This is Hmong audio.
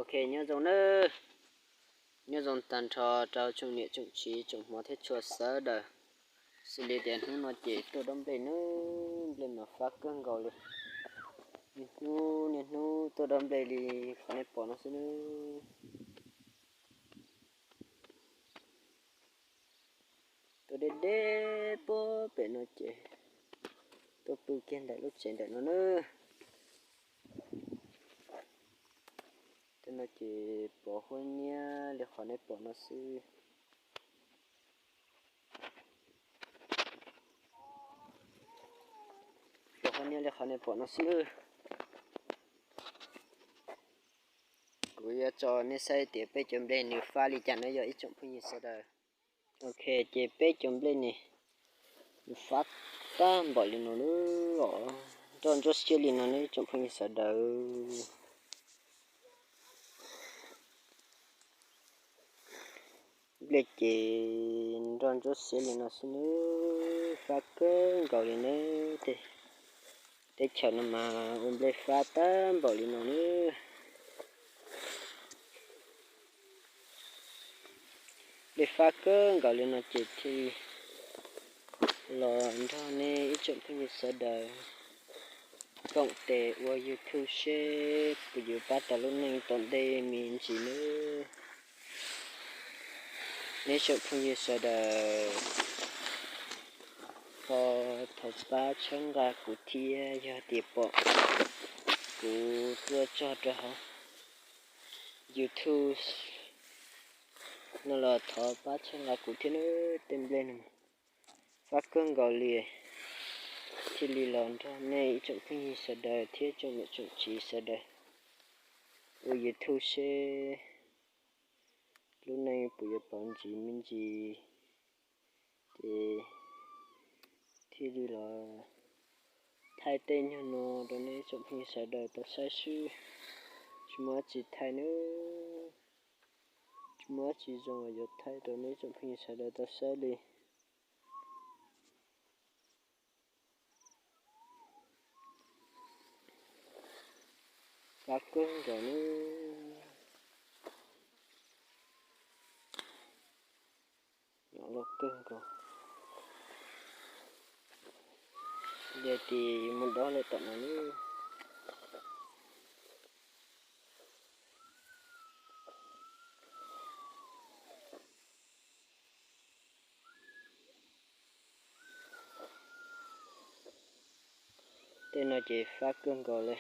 Ok, nyob zoo nawb, nyob zoo tag nrho rau tsoom niam tsoom txiv tsoom hmov thiab tshua sawv daws. Xws li tias hnub no ces tuaj dob nplej nawb, nplej mas fab kawg nkaus li. Niaj hnub niaj hnub tuaj dob nplej li qhov nej pom no xwb nawb. Tuaj deb deb puag pem no ces tuaj pw kiag ntawm lub tsev ntawm no nawb. Tej no ces pom huab nyiab li qhov nej pom no xwb. Pom huab nyiab li qhov nej pom no xwb nawb. Kuv yuav tso nej saib tias peb cov nplej nws fab li cas no yog ib tsoom phooj ywg sawv daws. Ok, ces peb cov nplej ne, nws fab tag npaum li no nawb, nroj ntsuab xiab li no nawb ib tsoom phooj ywg sawv daws. Nplej ces nroj ntsuab xiab li no xwb nawb, fab kawg nkaus li nawb. Teb chaws no mas ua nplej fab tag npaum li no nawb. Nplej fab kawg nkaus li no ces thiaj los nrog nej ib tsoom phooj ywg sawv daws koom tes ua YouTube seb puas yuav pab tau lub neej tom ntej me ntsis nawb. Nej tsoom phooj ywg sawv daws, thov pab txhawb nqa kuv thiab, yog tias pom kuv tuaj txog rau hauv YouTube no los thov pab txhawb nqa kuv thiab nawb. Tej nplej no fab kawg nkaus li, thiaj li los nrog nej ib tsoom phooj ywg sawv daws thiab tsoom niam tsoom txiv sawv daws ua YouTube seb lub neej puas yuav pauv ntsis me ntsis, ces thiaj li los thaij tej nyuag no rau nej ib tsoom phooj ywg sawv daws tau saib xwb. Tsis muaj dab tsi thaij nawb, tsis muaj dab tsi zoo yuav thaij rau nej ib tsoom phooj ywg sawv daws tau saib li. Fab kawg nkaus nawb. Nyuam loj kawg nkaus. Yog ces mus dob lawm tom no nawb. Tej no ces fab kawg nkaus li.